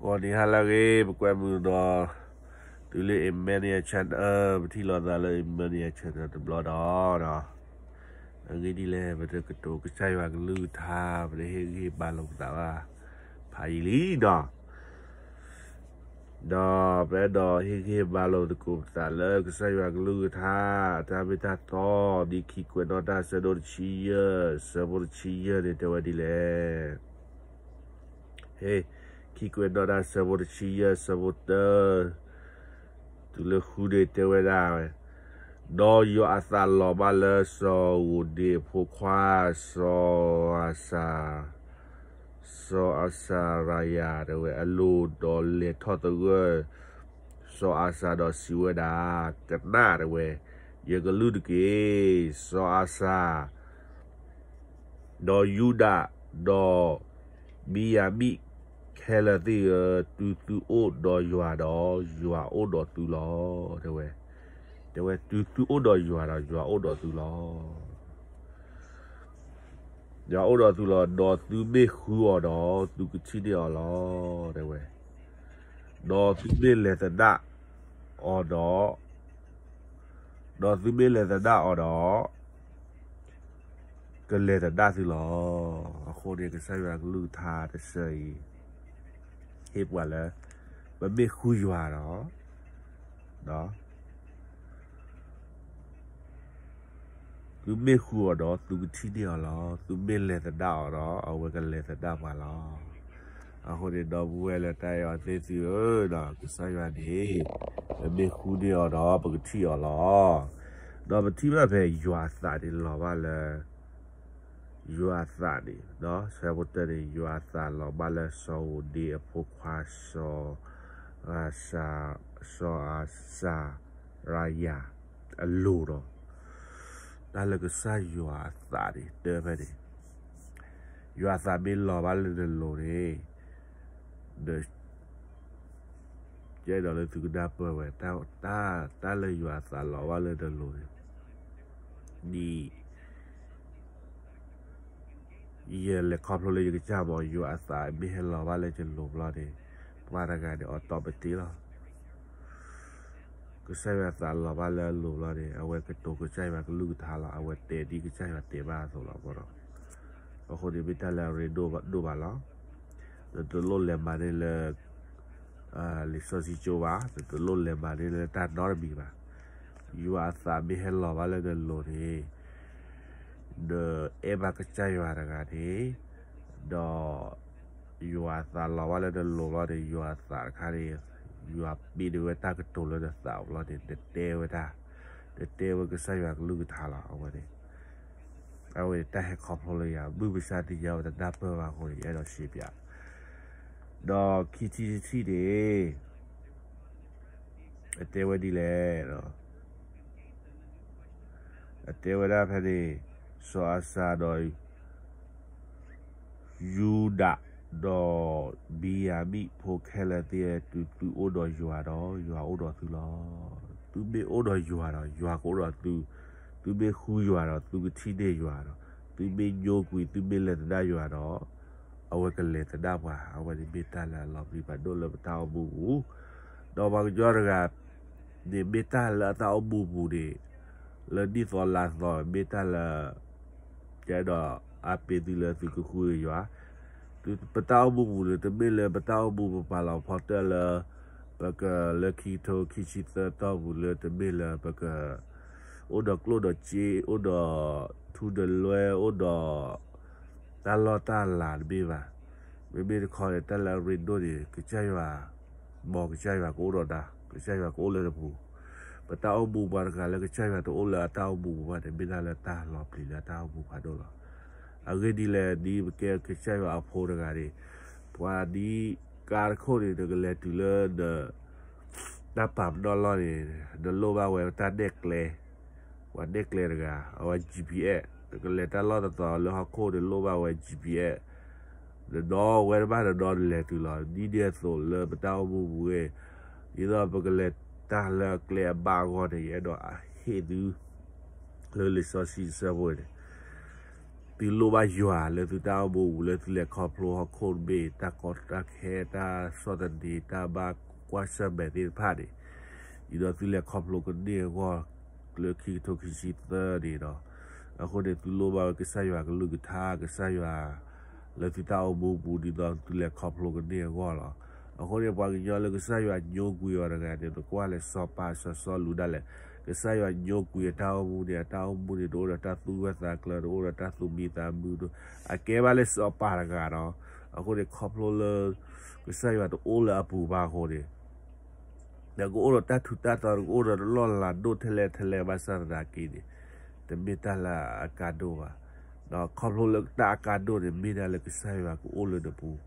ဂီၤနံၤဟါလၢအဂ့ၤ ပကွဲမုာ်ဒီး တုၤလၢ Emmanuel Channel ပထံၣ်လိာ်သးလၢ Emmanuel Channel တဘျီဒီး အဂ့ၢ်ဒ်လဲၣ် ပတကတိၤကစၢ်ယွၤကလုၢ်ကထါ ပတဟ့ၣ်ဂံၢ်ဟ့ၣ်ဘါလိာ်ပသးဘၣ် ဖးယံာ်လံဒီး ဒီးပအဲၣ်ဒိးဟ့ၣ်ဂံၢ်ဟ့ၣ်ဘါလိာ်သကိးပသးလၢ ကစၢ်ယွၤကလုၢ်ကထါ အတၢ်မ့ၢ်တၢ်တီ ဒ်ခံကွဲးနီၣ်တၢ်ဆၢဒိၣ်တဆံယဲၢ် ဆၢဖိတဆံယဲၢ်န့ၣ် တဲဝဲဒ်လဲၣ်. ဟ့ၣ်, ခံကွဲးနီၣ်တၢ်ဆၢဖိတဆံယဲၢ် ဆၢဖိတၢ တုၤလၢဃုန့ၣ်တဲဝဲဒၣ်ဝဲ, ဒီးယွၤအသးလီၤဘၣ်လၢစီၤဧိၤဒ့အဖိခွါ စီၤအၤစၤ စီၤအၤစၤရယၤတဲဝဲအလိၤ ဒီးလဲၤထီၣ်သဂၢၢ် စီၤအၤစၤဒီးစံးဝဲဒၣ်, ကနၣ်တဲဝဲ, ယကလုၢ်တက့ၢ်. စီၤအၤစၤ ဒီးယူဒၤ ဒီး ဘံၣ်ယၤမံၣ်ခဲလၢာ်သ့ၣ်ဧၢ, တုၤသုအိၣ်ဒီးယွၤဒီး ယွၤအိၣ်ဒီးသုလီၤ တဲဝဲ, တဲဝဲတုၤသုအိၣ်ဒီးယွၤဒီး ယွၤအိၣ်ဒီးသုလီၤ. ယွၤအိၣ်ဒီးသုလီၤ. ဒီးသုမ့ၢ်ဃုအီၤဒီး သုကထံၣ်န့ၢ်အီၤလီၤ တဲဝဲ, ဒီးသုမ့ၢ်လဲၤသဒၣ်အီၤဒီး ဒီးသုမ့ၢ်လဲၤသဒၣ်အီၤဒီး ကလဲၤသဒၣ်သုလီၤ. အဃိန့ၣ် ကစၢ်ယွၤကလုၢ်ကထါတဆၢအံၤ ဟ့ၣ်ပှၤလၢ ပမ့ၢ်ဃုယွၤဒီး သုမ့ၢ်ဃုအီၤဒီး သုကထံၣ်န့ၢ်အီၤလီၤ. သုမ့ၢ်လဲၤသဒၣ်အီၤဒီး အဝဲကလဲၤသဒၣ်ပှၤလီၤ. အဃိန့ၣ် ဒီပုၢ်ဝဲၢ်လၢတၢ်အဲၣ်အီၤသ့ၣ်သုဧၢ, ကစၢ်ယွၤန့ၣ် ပမ့ၢ်ဃုန့ၢ်အီၤဒီး ပကထံၣ်အီၤလီၤ. ဒီးပထံၣ်ဘၣ်ဖဲယွၤအသးန့ၣ်လီၤဘၣ်လၢ ယွၤအသးန့ၣ် ဆၢဖိတၢန့ၣ် ယွၤအသးလီၤဘၣ်လၢစီၤဧိၤဒ့အဖိခွါ စီၤ စီၤအၤစၤရယၤအလိၤဒီး တၢ်လၢကစၢ်ယွၤအသးန့ၣ်တၢ်ဖဲန့ၣ် ယွၤအသးမ့ၢ်လီၤဘၣ်လၢနလိၤန့ၣ် ဒီး ကဲဒီးလၢသုကနၢ်ပၢၢ်ဝဲ တၢ် တၢ်လၢယွၤအသးလီၤဘၣ်လၢနလိၤန့ၣ် ဒ် ယလဲၤခီဖျိလၢယကစၢ်မး ယွၤအသးမ့ၢ်ဟဲလီၤဘၣ်လၢယလိၤဘျီန့ၣ် ပှၤတဂၤန့ၣ် automatic လီၤ. ကစၢ်ယွၤအသးလီၤဘၣ်လၢအလိၤဘျီန့ၣ် အဝဲကတိၤကစၢ်ယွၤကလုၢ်ကထါလီၤ. အဝဲတဲဒ်ကစၢ်ယွၤတဲဘၣ်အသိးလီၤ. အဃိန့ၣ်မ့ၢ်တၢ်လၢအရ့ဒိၣ်ဒိၣ်ဘၣ်လီၤ. နတလိၣ်လဲၤမၤန့ၢ်လၢ လံာ်စီဆှံကၠိဘၣ်, နတလိၣ်လဲၤမၤန့ၢ်လၢတၢ်နီတမံၤဘၣ်. ယွၤအသးမ့ၢ်ဟဲလီၤဘၣ်လၢနလိၤန့ၣ် နအဲၣ်ဘၣ်ကစၢ်ယွၤတဂၤန့ၣ် ဒီး ယွၤအသးလီၤဘၣ်လၢနလိၤဘျီန့ၣ် ယွၤအသးတခါန့ၣ် ယွၤပ့ၤန့ၢ်ဝဲတၢ်ကတိၤလၢနသးဘျီန့ၣ် နတဲဝဲတၢ်, နတဲဝဲကစၢ်ယွၤကလုၢ်ကထါလီၤ. အဝဲန့ၣ် အဝဲန့ၣ်တၢ်ဟဲခီဖျိလၢယၤ ဘုၣ်ပစၢ်သ့ၣ်ညါဝဲတနၢ်ပၢၢ်ဘၣ်အဃိန့ၣ် ယအဲၣ်ဒိးရှဲပၠး ဒီးခံထံၣ်တထံၣ်န့ၣ် အတဲဝဲဒ်လဲၣ်, အတဲဝဲဒၣ်ဖဲန့ၣ် စီၤအၤစၤဒီး ယူဒၤ ဒီးဘံၣ်ယၤမံၣ်ဖိခဲလၢာ်သ့ၣ် တုၤသုအိၣ်ဒီးယွၤဒီး ယွၤအိၣ်ဒီးသုလီၤ. သုမ့ၢ်အိၣ်ဒီးယွၤဒီး ယွၤကအိၣ်ဒီးသု, သုမ့ၢ်ဃုယွၤဒီး သုကထံၣ်န့ၢ်ယွၤဒီး သုမ့ၢ်ညိကွံာ် သုမ့ၢ်လဲၤသဒၣ်ယွၤဒီး အဝဲကလဲၤသဒၣ်ပှၤ, အဝဲန့ၣ်မ့ၢ်တၢ်လၢအလီၤပျံၤဖးဒိၣ်လၢပတၢ်အိၣ်မူပူၤ, ဒီးပှၤကညီတဂၤ န့ၣ်မ့ၢ်တၢ်လၢအတၢ်အိၣ်မူပူၤန့ၣ် လၢနံၣ်သီလါသီ မ့ၢ်တၢ်လၢ ကဲဒီးအပ့ၤသုလၢသုကဃုယွၤ, ပတၢ်အိၣ်မူပူၤန့ၣ် တမ့ၢ်လၢပတၢ်အိၣ်မူပပာ်လီၤဖီတၢၢ်လၢ ပကလၢခံကထိခံဆံသၢတီၢ်ပူၤလၢတမ့ၢ်လၢပက အိၣ်ဒီးကျိၣ်ဒီးစ့ အိၣ်ဒီးထူဒီးလွဲ အိၣ်ဒီး တၢ်လီၢ်တၢ်လၤတမ့ၢ်ဘၣ်. မ့မ့ၢ်တခီန့ၣ် တၢ်လၢအရ့ဒိၣ်န့ၣ် ကစၢ်ယွၤ မ်ကစၢ်ယွၤကအိၣ်ဒီးနၤ, ကစၢ်ယွၤကအိၣ်လၢနပူၤ, ပတၢ်အိၣ်မူပှၤတဂၤလၢကစၢ်ယွၤတအိၣ်လၢအတၢ်အိၣ်မူပူၤဘၣ်န့ၣ် မ့ၢ်တၢ်လၢတၢ်လီၤပျံၤလၢအတၢ်အိၣ်မူဖးဒိၣ်လီၤ. အဂ့ၢ်ဒ်လဲၣ် ဒ်ပကဲကစၢ်ယွၤအဖိတဂၤန့ၣ် ပှၤဒ်ကါတခိၣ်န့ၣ် နကလဲၤတုၤလၢန တၢ်ပာ်ပနီၣ်လီၢ်န့ၣ် နလိၣ်ဘၣ်ဝဲတၢ်နဲၣ်ကျဲ, ပှၤနဲၣ်ကျဲတဂၤ အဝဲ G P S နကလဲၤတၢ်လီၢ်တတီၤလၢဟီၣ်ခိၣ်န့ၣ် လိၣ်ဘၣ်ဝဲ G P S နဒီဝဲတဘၣ်နဒီနလဲၤတုၤလီၤ. ဒ်န့ၣ်အသိးလၢပတၢ်အိၣ်မူပူၤဝဲ ဒ်သိးပကလဲၤတၢ်လၢအကျဲအဘၣ်အဂီၢ်န့ၣ် ယအဲၣ်ဒိးဟ့ၣ်သု လၢလံာ်စီဆှံအဆၢဖိန့ၣ် သုလိၣ်ဘၣ်ယွၤလၢသုတၢ်အိၣ်မူပူၤ လၢသုလဲၤခီဖျိဟီၣ်ခိၣ်တဘ့ၣ် တၢ်ကီတၢ်ခဲ တၢ်ဆီၣ်သနံး တၢ်ဘၣ်ကွၢ်ဆၢၣ်မဲာ်သ့ၣ်တဖၣ်န့ၣ်, ဒ်သိးသုလဲၤခီဖျိကန့ၢ်အဂီၢ် လၢခံကထိခံဆံသၢန့ၣ်ဒီး, အဃိန့ၣ် သုလိၣ်ဘၣ်ဝဲကစၢ်ယွၤကလုၢ်ကထါ ကစၢ်ယွၤ လၢသုတၢ်အိၣ်မူပူၤ ဒ်သိးသုလဲၤခီဖျိကန့ၢ်အဂီၢ်လီၤ. အဃိန့ၣ် ပှၤကညီလၢကစၢ်ယွၤညိကွံာ်အီၤတဂၤန့ၣ် နကွၢ်လၢစီၤပၤစီၤစီလူးဒၣ်လဲာ်, ကစၢ်ယွၤညိကွံာ်အတၢ်အိၣ်မူန့ၣ် အတၢ်အိၣ်မူန့ၣ် တအိၣ်ဒီးတၢ်သူၣ်ဂၢၢ်သးကျၢၤ တအိၣ်ဒီးတၢ်သူၣ်မံသးမုာ်, အကဲဘၣ်လၢစီၤပၤတဂၤဒီး, အဃိန့ၣ် ခီဖျိလၢ ကစၢ်ယွၤတအိၣ်လၢအပူၤဘၣ်အဃိန့ၣ် ဒီးကအိၣ်ဒီးတၢ်ထူးတၢ်တီၤ ကအိၣ်ဒီးတၢ်လီၢ်လၤဒိၣ်ထဲလဲၣ်ထဲလဲၣ်ဘၣ်ဆၣ်သနာ်က့န့ၣ်, တမ့ၢ်တၢ်လၢအကါဒိၣ်ဘၣ်. ဒီးခီဖျိလၢတၢ်အကါဒိၣ်န့ၣ် မ့ၢ်ဒၣ်လၢကစၢ်ယွၤကအိၣ်လၢနပူၤ,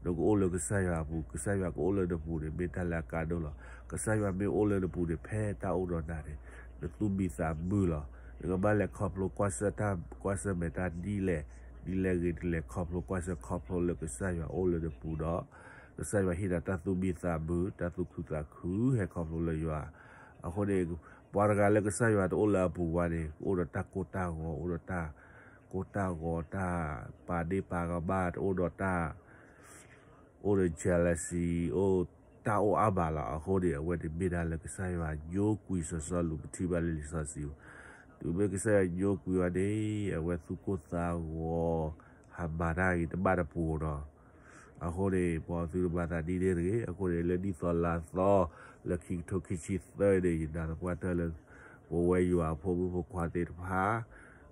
နကအိၣ်လၢကစၢ်ယွၤအပူၤ, ကစၢ်ယွၤကအိၣ်လၢနပူၤန့ၣ် မ့ၢ်တၢ်လၢအကါဒိၣ်လီၤ. ကစၢ်ယွၤမ့ၢ်အိၣ်လၢနပူၤန့ၣ် ဖဲတၢ်အိၣ်ဒီးနၤန့ၣ် နသူၣ်မံသးမုာ်လီၤ. နကဘၣ်လဲၤခီဖျိကွၢ်ဆၢၣ်တၢ် ကွၢ်ဆၢၣ်မဲာ်တၢ်ဒ်လဲၣ်, ဒ်လဲၣ်ဂ့ၤ နလဲၤခီဖျိကွၢ်ဆၢၣ်ခီဖျိလၢကစၢ်ယွၤအိၣ်လၢနပူၤဒီး ကစၢ်ယွၤဟ့ၣ်နၤတၢ်သူၣ်မံသးမုာ် တၢ်သူၣ်ခုသးခု ဟဲခီဖျိလၢယွၤ. အဃိန့ၣ် ပှၤတဂၤလၢကစၢ်ယွၤတအိၣ်လၢအပူၤဘၣ်န့ၣ် အိၣ်ဒီးတၢ်ကိၢ်တၢ်ဂီၤ အိၣ်ဒီးတၢ်ကိၢ်တၢ်ဂီၤ တၢ်ပာ်ဒ့ၣ်ပာ်ကဘၣ် တအိၣ်ဒီးတၢ် အိၣ်ဒီး jealousy အိၣ်တၢ်အိၣ်အါမးလီၤ. အဃိန့ၣ် အဝဲန့ၣ်မ့ၢ်ဒၣ်လၢကစၢ်ယွၤညိကွံာ်စီၤစီလူး ပထံၣ်ဘၣ်လၢလံာ်စီဆှံပူၤ. တုၤမ့ၢ်ကစၢ်ယွၤညိကွံာ်အီၤန့ၣ် အဝဲသူၣ်ကိၢ်သးဂီၤ ဟးမၤတၢ်ဂ့ၤတဘၣ်တပူၤဒီး အဃိန့ၣ် ပှၤသုတမၤသးဒ်န့ၣ်တဂ့ၤ. အဃိန့ၣ် လၢနံၣ်သီလါသီ လၢခံကထိခံဆံသၢန့ၣ် ယနာ်သပှၢ်တၢၢ်လၢ ပဝဲယွၤအဖိမုၣ်ဖိခွါသ့ၣ်တဖၣ်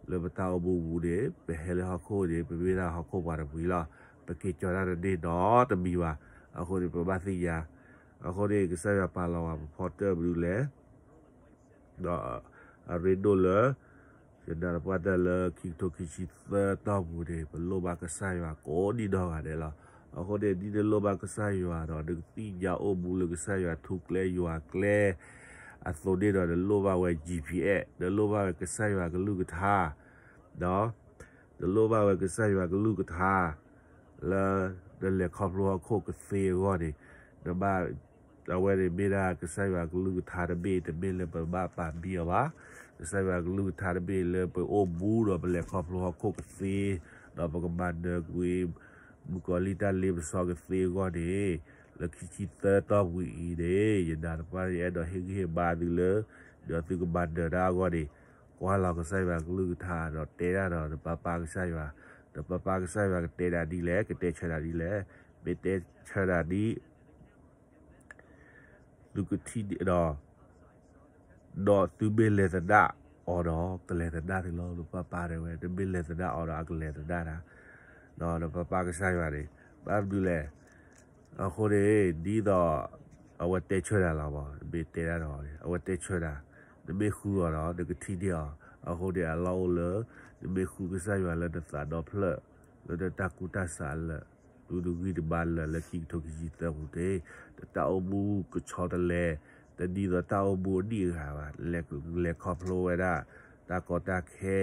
လၢပတၢ်အိၣ်မူပူၤန့ၣ် ပဟဲလၢဟီၣ်ခိၣ်န့ၣ် ပမ့ၢ်ဒၣ်ဟီၣ်ခိၣ်ပှၤတမှံၤလီၤ. ပက့ၤကၠီၤတၢ်တန့ၢ်နီတမံၤဘၣ်. အဃိန့ၣ် ပဘၣ်သ့ၣ်ညါ. အဃိန့ၣ် ကစၢ်ယွၤပာ်လီၤဝဲပဖီတၢၢ်မနုၤလဲၣ် ဒီးအရ့ဒိၣ်လၢ ယနာ်သပှၢ်တၢၢ်လၢ ခံကထိခံဆံသၢတီၢ်ပူၤန့ၣ် ပလိၣ်ဘၣ်ကစၢ်ယွၤကိးဒံနီၢ်ဂၤဒဲးလီၤ. အဃိန့ၣ် ဒ်နလိၣ်ဘၣ်ကစၢ်ယွၤဒီး နကသ့ၣ်ညါအိၣ်မူလၢကစၢ်ယွၤထူကျဲယွၤကျဲ အသိးန့ၣ်ဒီး နလိၣ်ဘၣ်ဝဲ G P S နလိၣ်ဘၣ်ဝဲကစၢ်ယွၤကလုၢ်ကထါ ဒီး နလိၣ်ဘၣ်ဝဲကစၢ်ယွၤကလုၢ်ကထါ လၢ နလဲၤခီဖျိဟီၣ်ခိၣ်ကသ့အဂီၢ်န့ၣ် နဘၣ် အဝဲန့ၣ်မ့ၢ်ဒၣ်ကစၢ်ယွၤကလုၢ်ကထါတဘ့ၣ် တမ့ၢ်လၢပဘၣ်ပာ်ဘံအီၤဘၣ်. ကစၢ်ယွၤကလုၢ်ကထါတဘ့ၣ်လၢပအိၣ်မူဒီးပလဲၤခီဖျိဟီၣ်ခိၣ်ကသ့ ဒီးပကမၤနၢၤကွံာ် မုၣ်ကီၤလံၢ်တၢ်လ့ပစီကသ့အဂီၢ်န့ၣ် လၢခံဆံသၢတီၢ်ပူၤအံၤန့ၣ် ယနာ်သပှၢ်ယအဲၣ်ဒိးဟ့ၣ်ဂံၢ်ဟ့ၣ်ဘါသုလၢ ဒီးသုကမၤနၢၤတၢ်အဂီၢ်န့ၣ် ကွၢ်လီၤကစၢ်ယွၤကလုၢ်ကထါ ဒီးတဲဒၣ်ဒီးနပၢ်ပၢ်ကစၢ်ယွၤ, နပၢ်ပၢ်ကစၢ်ယွၤကတဲဒၣ်ဒ်လဲၣ် ကတဲဆၢဒၣ်ဒ်လဲၣ်, မ့ၢ်တဲဆၢဒၣ်ဒ် သုကထံၣ်ဒီး ဒီးသုမ့ၢ်လဲၤသဒၣ်အီၤဒီး ကလဲၤသဒၣ်သုလီၤ နပၢ်ပၢ်တဲဝဲ နမ့ၢ်လဲၤသဒၣ်အီၤဒီး အကလဲၤသဒၣ်တၢ်, ဒီးနပၢ်ပၢ်ကစၢ်ယွၤန့ၣ် ဘၣ်မနုၤလဲၣ်, အဃိန့ၣ် ဒ်သိး အဝဲတဲဆၢဒၣ်လီၤမး နမ့ၢ်တဲဒၣ်ဒီး အဝဲတဲဆၢဒၣ်, နမ့ၢ်ဃုအီၤဒီး နကထံၣ်န့ၢ်အီၤ, အဃိန့ၣ် အလီၢ်အိၣ်လၢ နမ့ၢ်ဃုကစၢ်ယွၤလၢနသးဒီဖျၢၣ်, လၢနတၢ်ကူၣ်တၢ်ဆးလၢာ် တုၤနဂံၢ်နဘါလၢာ်လၢခံကထိခံဆံသၢပူၤန့ၣ်, နတၢ်အိၣ်မူကဆီတလဲ, တဒ်သိးတၢ်အိၣ်မူအနံၣ်အဂၤဘၣ်, လဲၤခီဖျိဝဲဒၣ် တၢ်ကီတၢ်ခဲ,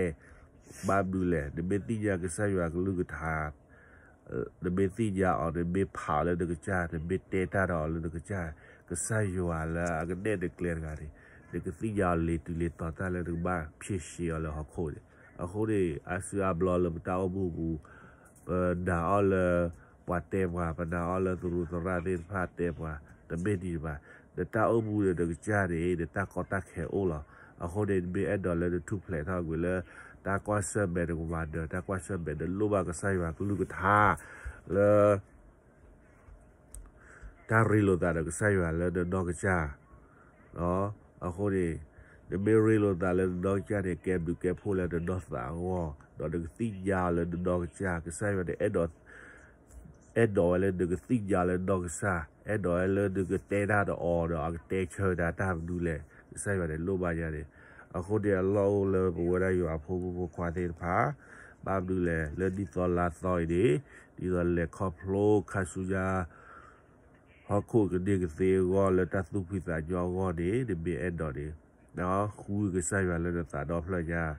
ဘၣ်မနုၤလဲၣ်, နမ့ၢ်သ့ၣ်ညါကစၢ်ယွၤကလုၢ်ကထါ နမ့ၢ်သ့ၣ်ညါအီၤ နမ့ၢ်ဖးအီၤလၢနကစၢ်, နမ့ၢ်တဲတၢ်ဒီးအီၤလၢနကစၢ်, ကစၢ်ယွၤလၢအကနဲၣ်နကျဲတဂၤန့ၣ်, နကသ့ၣ်ညါအီၤလံၤတုၤလံၤတီၤတၢ်လၢနကဘၣ်ဖံးဆံးအီၤလၢဟီၣ်ခိၣ်န့ၣ်, အဃိန့ၣ် အါစုအါဘျီလၢပတၢ်အိၣ်မူပူၤ, ပနာ်အီၤလၢ ပှၤတဲပှၤ, ပနာ်အီၤလၢသရူးသရၣ်သ့ၣ်တဖၣ်တဲပှၤ, တမ့ၢ်ဒံးဘၣ်, နတၢ်အိၣ်မူဒီးနကစၢ်န့ၣ် နတၢ်ကီတၢ်ခဲအိၣ်လီၤ. အဃိန့ၣ် နမ့ၢ်အဲၣ်ဒိးလၢနထူၣ်ဖျဲးထီၣ်ကွံာ်လၢ တၢ်ကွၢ်ဆၢၣ်မဲာ် နကမၤနၢၤတၢ်ကွၢ်ဆၢၣ်မဲာ် နလိၣ်ဘၣ်ကစၢ်ယွၤကလုၢ်ကထါ လၢ တၢ်ရ့လိာ်သးဒီးကစၢ်ယွၤလၢနနီၢ်ကစၢ်, အဃိန့ၣ် နမ့ၢ်ရ့လိာ်သးလၢနနီၢ်ကစၢ်န့ၣ် ကဲဘျုးကဲဖှိၣ်လၢနနီၢ်သးအဂီၢ်, ဒီးနကသ့ၣ်ညါအီၤလၢနနီၢ်ကစၢ်, ကစၢ်ယွၤန့ၣ် အဲၣ်ဒိး အဲၣ်ဒိးဝဲလၢနကသ့ၣ်ညါလၢနနီၢ်ကစၢ်, အဲၣ်ဒိးဝဲလၢနကတဲတၢ်ဒီးအီၤဒီး အကတဲဆၢဒၣ်တၢ်မနုၤလဲၣ်, ကစၢ်ယွၤန့ၣ်လိၣ်ဘၣ်ယၤန့ၣ်, အဃိန့ၣ် အလီၢ်အိၣ်လၢပဝဲဒၣ်ယွၤအဖိမုၣ်ဖိခွါသ့ၣ်တဖၣ်, ဘၣ်မနုၤလဲၣ် လၢနံၣ်သီလါသီအံၤန့ၣ်, ဒ်သိးလဲၤခီဖျိခါဆူညါ ဟီၣ်ခိၣ်ကန့ၢ်ကသ့အဂီၢ် လၢတၢ်သူၣ်ဖှံသးညီအဂီၢ်န့ၣ် နမ့ၢ်အဲၣ်ဒိးန့ၣ်, ဒီးဃုကစၢ်ယွၤလၢနသးဒီဖျၢၣ်ညါ, ဒီး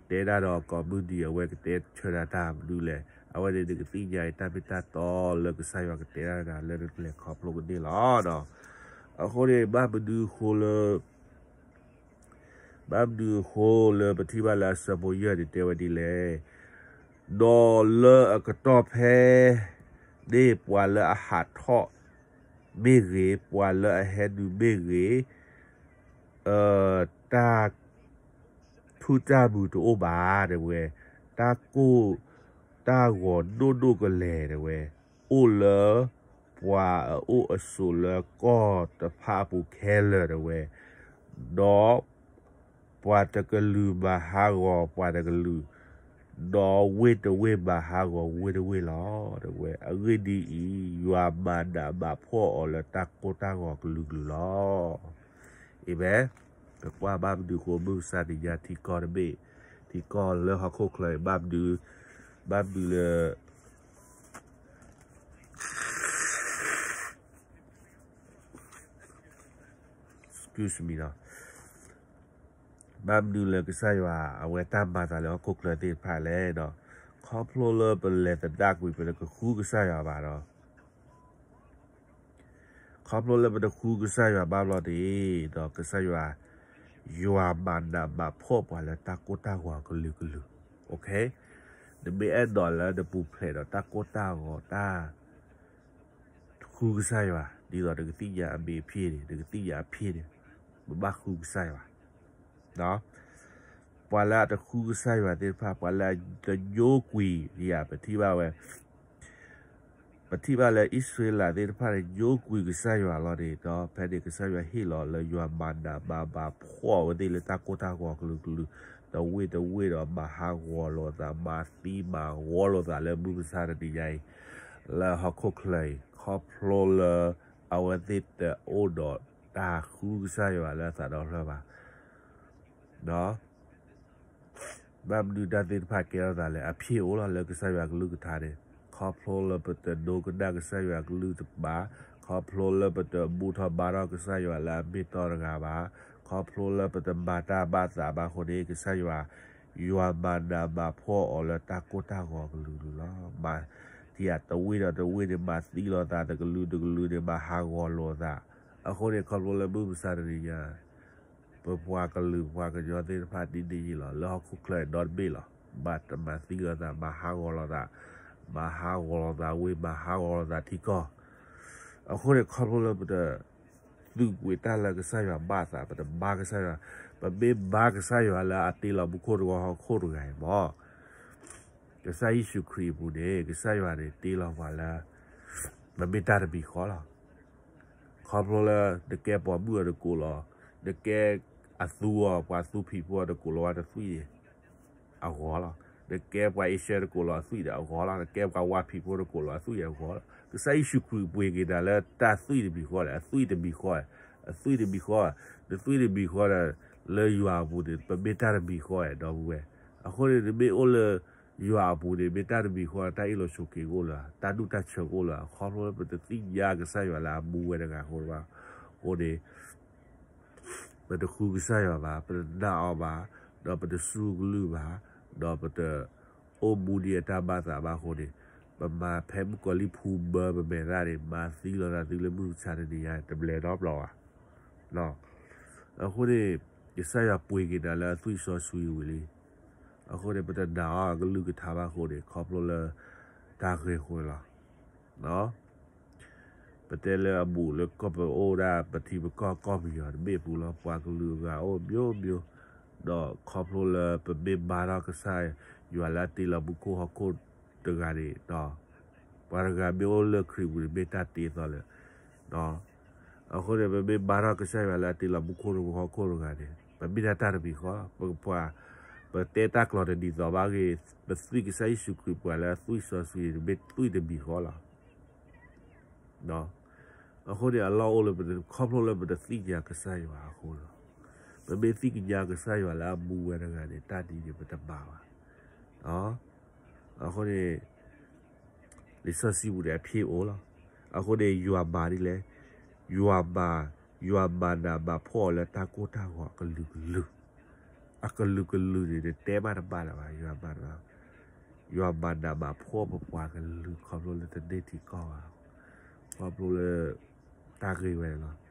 တဲဒၣ်ဒီးကိးမုၢ်နံၤ အဝဲကတဲဆၢဒၣ်တၢ်မနုၤလဲၣ်, အဝဲန့ၣ်နကသ့ၣ်ညါအံၤတၢ်မ့ၢ်တၢ်တီလၢကစၢ်ယွၤကတဲဒၣ်နၤလၢနကလဲၤခီဖျိကန့ၢ်လီၤ. အဃိန့ၣ် ဘၣ်မနုၤအဃိလၢ ဘၣ်မနုၤအဃိလၢပထံၣ်ဘၣ်လၢအဆၢဖိယဲၢ်န့ၣ်တဲဝဲဒ်လဲၣ်, ဒီးလၢအကတီၢ်ဖဲန့ၣ် ပှၤလၢအဟးထီၣ်မ့ၢ်ဂ့ၤ, ပှၤလၢအဟဲနုာ်မ့ၢ်ဂ့ၤ, တၢ် ထူၣ်တၢ်မုာ်တအိၣ်ဘၣ် တဲဝဲ, တၢ်ကိၢ်တၢ်ဂီၤဒိၣ်ဒိၣ်ကလဲာ် တဲဝဲ, အိၣ်လၢပှၤအအိၣ်အဆိးလၢကီၢ်တဖၣ်အပူၤခဲလၢာ် တဲဝဲ, ဒီးပှၤတကလုာ်မၤဟးဂီၤပှၤတကလုာ်, ဒီးဝ့ၢ်တဝ့ၢ်မၤဟးဂီၤဝ့ၢ်တဝ့ၢ်လီၤ တဲဝဲ. အဂ့ၢ်ဒ်အံၤ, ယွၤမၤနးမၤဖှီၣ်အီၤလၢတၢ်ကိၢ်တၢ်ဂီၤကလုာ်ကလုာ်လီၤ. အၤမ့ၣ်. ပကွၢ်ဘၣ်မနုၤအဃိ မုၢ်မဆါတနံၤညါ ထံကီၢ်တဘ့ၣ်, ထံကီၢ်လၢဟီၣ်ခိၣ်ချၢအံၤ ဘၣ်မနုၤ, ဘၣ်မနုၤလၢ excuse me နီၤ, ဘၣ်မနုၤလၢကစၢ်ယွၤအဝဲတၢ်မၤသးလၢဟီၣ်ခိၣ်ချၢသ့ၣ်တဖၣ်လဲၣ်နီၤ, ခီဖျိလၢပလဲၤသဒၣ်ကွံာ် ပတကဃုကစၢ်ယွၤဘၣ်ဒီး ခီဖျိလၢပတဃုကစၢ်ယွၤဘၣ်ဘျီန့ၣ်, ဒီးကစၢ်ယွၤ, ယွၤမၤနးမၤဖှီၣ်ပှၤလၢတၢ်ကိၢ်တၢ်ဂီၤကလုာ်ကလုာ်, နမ့ၢ်အဲၣ်ဒိးလၢနပူၤဖျဲးဒီးတၢ်ကိၢ်တၢ်ဂီၤတၢ် ဃုကစၢ်ယွၤ, ဒ်သိးနကသ့ၣ်ညါအမံၤအဖ့ၣ်န့ၣ်, နကသ့ၣ်ညါအဖ့ၣ်န့ၣ်, ပဘၣ်ဃုကစၢ်ယွၤ ပှၤလၢအတဃုကစၢ်ယွၤသ့ၣ်တဖၣ်, ပှၤလၢအတညိကွံာ်ယၤ, ပထံၣ်ဘၣ်ဝဲ, ပထံၣ်ဘၣ်လၢအံၣ်စရ့လးသ့ၣ်တဖၣ်န့ၣ် ညိကွံာ်ကစၢ်ယွၤလီၤန့ၣ်, ဒီးဖဲန့ၣ်ကစၢ်ယွၤဟ့ၣ်လီၤလၢယွၤမၤနးမၤဖှီၣ်အဝဲသ့ၣ်လၢတၢ်ကိၢ်တၢ်ဂီၤကလုာ်ကလုာ်, ဒီးဝ့ၢ်တဝ့ၢ်ဒီးမၤဟးဂီၤလိာ်သး, မၤသံမၤဂီၤလိာ်သးလၢမုၢ်မဆါတနံၤညါအံၤ, လၢဟီၣ်ခိၣ်ချၢအံၤ, ခီဖျိလၢအဝဲသ့ၣ်တအိၣ်ဒီးတၢ်ဃုကစၢ်ယွၤလၢအသးဒီဖျၢၣ်ဘၣ် ဘၣ်မနုၤတၢ်သ့ၣ်တဖၣ်ကဲထီၣ်သးလဲၣ်, အဖ့ၣ်အိၣ်လီၤလၢကစၢ်ယွၤကလုၢ်ကထါန့ၣ်, ခီဖျိလၢပတဒိကနၣ်ကစၢ်ယွၤကလုၢ်တဘၣ်, ခီဖျိလၢပတဘူၣ်ထီၣ်ဘါထီၣ်ကစၢ်ယွၤလၢအမ့ၢ်တီတဂၤဘၣ်, ခီဖျိလၢပတမၤတၢ်ဘၣ်သးဘၣ်အဃိန့ၣ်, ကစၢ်ယွၤ, ယွၤမၤနးမၤဖှီၣ်အီၤလၢတၢ်ကိၢ်တၢ်ဂီၤကလုာ်ကလုာ်လီၤ. မၤ, တဝ့ၢ်ဒီးတဝ့ၢ်န့ၣ် မၤသံလိာ်သး, တကလုာ်တကလုာ်န့ၣ် မၤဟးဂီၤလိာ်သး, အဃိန့ၣ် ခီဖျိလၢမုၢ်မဆါတနံၤညါ ပပှၤကလုာ်ပှၤကညီသ့ၣ်တဖၣ်ဒ်န့ၣ်အံၤလီၤ, လၢဟီၣ်ခိၣ်ချၢအံၤဒီတဘ့ၣ်လီၤ, ဘၣ်တမၤသံလိာ်သး, မၤဟးဂီၤလိာ်သး, မၤဟးဂီၤလိာ်သးဝ့ၢ်, မၤဟးဂီၤလိာ်သးထံကီၢ်, အဃိန့ၣ် ခီဖျိလၢပတ သုးကွံာ်တၢ်လၢကစၢ်ယွၤဘၣ်သး, ပတဘါကစၢ်ယွၤ, ပမ့ၢ်ဘါကစၢ်ယွၤလၢအတ့လီၤမူခိၣ်တဝီဟီၣ်ခိၣ်တဂၤအံၤမ့ၢ် ကစၢ်ယ့ၣ်ၡူးခရံာ်အပူၤန့ၣ် ကစၢ်ယွၤန့ၣ်တ့လီၤပှၤလၢ ပမ့ၢ်တၢ်တမံၤဃီလီၤ. ခီဖျိလၢနကဲပိာ်မုၣ်အီၤတကိးလီၤ, နကဲအသူအီၤ, ပှၤသူဖံးဖိအီၤတကိးလီၤဝဲတသွံၣ်န့ၣ် အဂီၢ်လီၤ. နကဲပှၤအ့ရှၢတကိးလီၤအသွံၣ်ဒီးအဂီၢ်လီၤ. နကဲပှၤဝါဖံးဖိတကိးလီၤအသွံၣ်အဂီၢ်လီၤ. ကစၢ်ယ့ၣ်ၡူးခရံာ်ပှ့ၤက့ၤနၤလၢတၢ်သွံၣ်တမံၤဃီလဲၣ်, အသွံၣ်တမံၤဃီ, အသွံၣ်တမံၤဃီ, နသွံၣ်တမံၤဃီဒီး လၢယွၤအပူၤန့ၣ် ပမ့ၢ်တၢ်တမံၤဃီဒီပုၢ်ဝဲၢ်. အဃိန့ၣ် နမ့ၢ်အိၣ်လၢ ယွၤအပူၤန့ၣ် မ့ၢ်တၢ်တမံၤဃီ, တၢ်အ့ၣ်လိာ်ဆိးက့ကအိၣ်လၢၤ, တၢ်ဒူၣ်တၢ်ဆၢကအိၣ်လၢၤ, ခီဖျိလၢပတသ့ၣ်ညါကစၢ်ယွၤလၢအမူဝဲတဂၤအဃိဘၣ်. အဃိန့ၣ် ပတဃုကစၢ်ယွၤဘၣ်, ပတနာ်အီၤဘၣ်, ဒီးပတစူၢ်ကလုၢ်ဘၣ်, ဒီးပတအိၣ်မူဒ်အတၢ်ဘၣ်သးဘၣ်အဃိန့ၣ်, ပမၤဖဲမုၣ်ကီၤလံၢ်ဖူဘၢပမဲာ်သၣ်န့ၣ် မၤသံလိာ်သးသံလၢမုၢ်မဆါတနံၤညါ တဘျဲးနီတဘျီဘၣ်. အဃိန့ၣ် ကစၢ်ယွၤပှ့ၤက့ၤနၤလၢအသွံၣ်စီဆှံဝံၤလံ. အဃိန့ၣ် ပတနာ်အီၤအကလုၢ်ကထါဘၣ်အဃိန့ၣ် ခီဖျိလၢတၢ်ဂ့ၢ်အဃိန့ၣ်လီၤ. ပတဲလၢအဘူးလၢကီၢ်ပအိၣ်ဒၣ် ပထံပကီၢ်ကီၢ်ပယီၤတဘ့ၣ်ပူၤလီၤ, ပှၤကလုာ်အဂၤအိၣ်မျိုးမျိုး, ဒီးခီဖျိလၢပမ့ၢ်ဘါထီၣ်ကစၢ်ယွၤလၢအတ့လီၤမူခိၣ်ဟီၣ်ခိၣ်တဂၤန့ၣ်ဒီး ပှၤတဂၤမ့ၢ်အိၣ်လၢခရံာ်ပူၤန့ၣ် မ့ၢ်တၢ်တ့အသီလၢ အဃိန့ၣ် ပမ့ၢ်ဘါထီၣ်ကစၢ်ယွၤလၢအတ့လီၤမူခိၣ်ဟီၣ်ခိၣ်တဂၤန့ၣ် ပမ့ၢ်ဒၣ်တၢ်တမံၤဃီလီၤ. ပကပှၤ ပတဲတၢ်ကျိာ်တဒ်သိးဘၣ်ဂ့ၤ, ပသွံၣ်ကစၢ်ယ့ၣ်ၡူးခရံာ်ပှၤလၢအသွံၣ်စီဆှံန့ၣ် မ့ၢ်သွံၣ်တမံၤဃီလီၤ. အဃိန့ၣ် အလီၢ်အိၣ်လၢပတ ခီဖျိလၢပတသ့ၣ်ညါကစၢ်ယွၤအဃိလီၤ. ပမ့ၢ်သ့ၣ်ညါကစၢ်ယွၤလၢအမူဝဲတဂၤန့ၣ် တၢ်ဒ်န့ၣ်ပတမၤဘၣ်. အဃိန့ၣ် လံာ်စီဆှံပူၤန့ၣ် အဖ့ၣ်အိၣ်လီၤ. အဃိန့ၣ် ယွၤမၤဒ်လဲၣ်, ယွၤမၤ, ယွၤမၤနးမၤဖှီၣ်အီၤလၢတၢ်ကိၢ်တၢ်ဂီၤအကလုာ်ကလုာ်, အကလုာ်ကလုာ်န့ၣ် နတဲမးတဘၣ်လၢၤဘၣ်, ယွၤမၤ, ယွၤမၤနးမၤဖှီၣ်ပပှၤကလုာ် ခီဖျိလၢတန့ၢ်ထံကီၢ်ဘၣ်, ခီဖျိလၢ တၢ်ဂ့ၢ်ဝဲန့ၣ်လီၤ.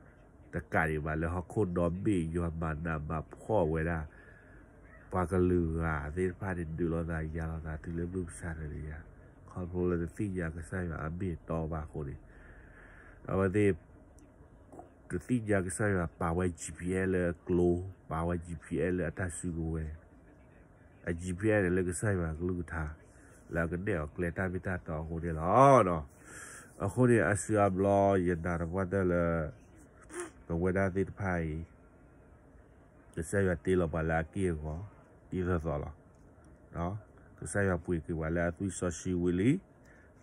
တကးဒံးဘၣ်လၢဟီၣ်ခိၣ်ဒီဘ့ၣ် ယွၤမၤနးမၤဖှီၣ်ဝဲဒၣ် ပှၤကလုာ်ဂၤသ့ၣ်တဖၣ်န့ၣ် ဒုးလိာ်သးယၤလိာ်သးတုၤလၢမုၢ်မဆါတနံၤညါ, ခီဖျိလၢတသ့ၣ်ညါကစၢ်ယွၤအမ့ၢ်အတီဘၣ်အဃိန့ၣ်, အဝဲသ့ၣ် တသ့ၣ်ညါကစၢ်ယွၤပာ်ဝဲ G P S လၢအကျိ, ပာ်ဝဲ G P S လၢအတၢ်စုကဝဲၤ, အ G P S န့ၣ်လၢကစၢ်ယွၤကလုၢ်ကထါ, လၢအကနဲၣ်အီၤကျဲတၢ်မ့ၢ်တၢ်တီအဃိန့ၣ်လီၤ. အဃိန့ၣ် အါစုအါဘျီ ယနာ်သပှၢ်တၢၢ်လၢ ပဝဲဒၣ်သ့ၣ်တဖၣ်အံၤ ကစၢ်ယွၤတ့လီၤပှၤလၢအက့ၢ်အဂီၤ ဒ်သိးသိးလီၤ. ကစၢ်ယွၤပှ့ၤက့ၤပှၤလၢအသွံၣ်စီဆှံဝံၤလံ,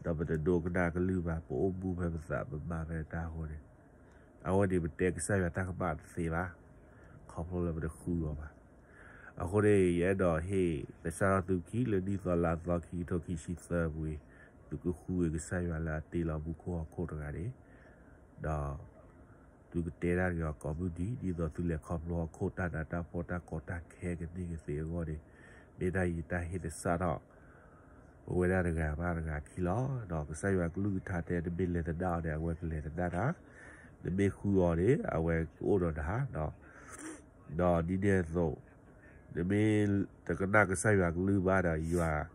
ဒီးပတဒိကနၣ်ကလုၢ်ဘၣ်, ပအိၣ်မူဖဲပသး ပမၤဖဲတၢ်အဃိန့ၣ်, အဝဲန့ၣ်ပတဲကစၢ်ယွၤတၢ်ကမၣ်တသ့ဘၣ်, ခီဖျိလၢပတဃုအီၤဘၣ်. အဃိန့ၣ် ယအဲၣ်ဒိးဟ့ၣ်သဆၣ်ထီၣ်သုခံလၢနံၣ်သီလါသီခံကထိခံဆံသၢပူၤအံၤ, သုကဃုက့ၤကစၢ်ယွၤလၢအတ့လီၤမူခိၣ်ဟီၣ်ခိၣ်တဂၤန့ၣ်, ဒီး သုကတဲတၢ်တဂ့ၤအီၤကိးမုၢ်နံၤ, ဒ်သိးသုလဲၤခီဖျိဟီၣ်ခိၣ်တၢ်နးတၢ်ဖှီၣ်တၢ်ကီတၢ်ခဲကသ့ကသ့အဂီၢ်န့ၣ်, မ့ၢ်တၢ်ယတၢ်ဟ့ၣ်သဆၣ်ထီၣ် ပဝဲဒၣ်တဂၤဘၣ်တဂၤခံလီၤ. ဒီးကစၢ်ယွၤကလုၢ်ကထါတဲ နမ့ၢ်လဲၤသဒၣ်အီၤန့ၣ် အဝဲကလဲၤသဒၣ်တၢ်, နမ့ၢ်ဃုအီၤန့ၣ် အဝဲကအိၣ်ဒီးနၤ, ဒီးဒ်န့ၣ်အသိး နမ့ၢ်တကနၣ်ကစၢ်ယွၤကလုၢ်ဘၣ်ဒီး ယွၤ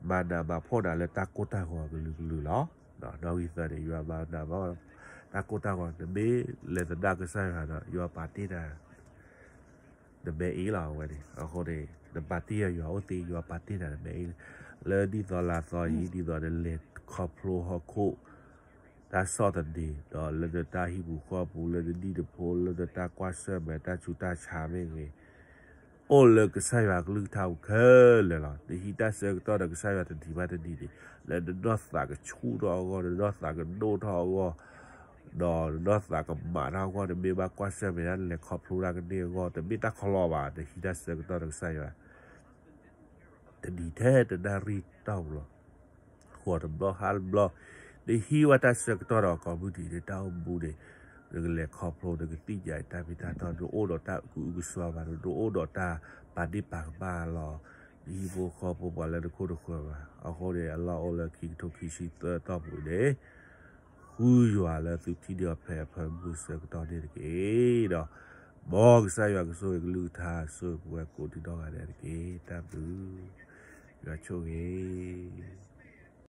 မၤနးမၤဖှီၣ်နၤလၢတၢ်ကိၢ်တၢ်ဂီၤအကလုာ်ကလုာ်လီၤ. နီၣ်ဂံၢ်သၢန့ၣ် ယွၤမၤနးမၤဖှီၣ် တၢ်ကိၢ်တၢ်ဂီၤ, နမ့ၢ်လဲၤသဒၣ်ကစၢ်ယွၤဒီး ယွၤပာ်တ့ၢ်နၤ နမဲအ့လီၤ အဝဲန့ၣ်. အဃိန့ၣ် နပာ်တ့ၢ်ယွၤအိၣ်သ့, ယွၤပာ်တ့ၢ်နၤနမဲအ့လီၤ. လၢနံၣ်သီလါသီအံၤ ဒ်သိးနလဲၤခီဖျိဟီၣ်ခိၣ် တၢ်ဆီၣ်သနံး, ဒီးလၢနတၢ်ဟံၣ်ပူၤဃီပူၤ, လၢနဒံၣ်နဖိ, လၢနတၢ်ကွၢ်ဆၢၣ်မဲာ်တၢ်ဆူးတၢ်ဆါမ့ၢ်ဂ့ၤ, အိၣ်လၢကစၢ်ယွၤကလုၢ်ကထါပူၤခဲလၢာ်လီၤ. နဟံးတၢ်ဆၢကတီၢ်ဒီးကစၢ်ယွၤတနံၤဘၣ်တနံၤန့ၣ်, လၢနနီၢ်သးကဆူၣ်ထီၣ်အဂီၢ်, နနီၢ်သးကဒိၣ်ထီၣ်အဂီၢ်, ဒီးနနီၢ်သးကမးထီၣ်အဂီၢ်, နမ့ၢ်ဘၣ်ကွၢ်ဆၢၣ်မဲာ်ဒၣ် နလဲၤခီဖျိတၢ်ကန့ၢ်အဂီၢ်, တမ့ၢ်တၢ်ကလီဘၣ်, နဟံးတၢ်ဆၢကတီၢ်ဒီးကစၢ်ယွၤ တနံၤထဲတနၣ်ရံၣ်တီၢ်ပူၤလီၤ. ဃိးတဘျီဟါတဘျီ, နဟံးဝဲတၢ်ဆၢကတီၢ်ဒီးကိးမုၢ်နံၤန့ၣ် တၢ်အိၣ်မူန့ၣ် နကလဲၤခီဖျိ နကသ့ၣ်ညါတၢ်မ့ၢ်တၢ်တီ, နအိၣ်ဒီးတၢ်ကအုကစွါဘၣ်, နအိၣ်ဒီးတၢ်ပာ်ဒ့ၣ်ပာ်ကမၣ်လီၤ. နဟံၣ်ဖိဃီဖိ ပှၤလၢနခိၣ်နဃၢၤဘၣ်. အဃိန့ၣ် အလီၢ်အိၣ်လၢခံကထိခံဆံသၢတီၢ်ပူၤန့ၣ် ဃုယွၤလၢသုထံၣ်န့ၢ်အီၤဖဲအဖၢမုၢ်ဆၢကတီၢ်န့ၣ်တက့ၢ်. ဒီး မ်ကစၢ်ယွၤကဆိၣ်ဂ့ၤကလုၢ်ကထါ ဆိၣ်ဂ့ၤပဝဲကိးဒံးနီၢ်ဂၤဒဲးတက့ၢ်. တၢ်ဘျုး, ယွၤဆိၣ်ဂ့ၤ.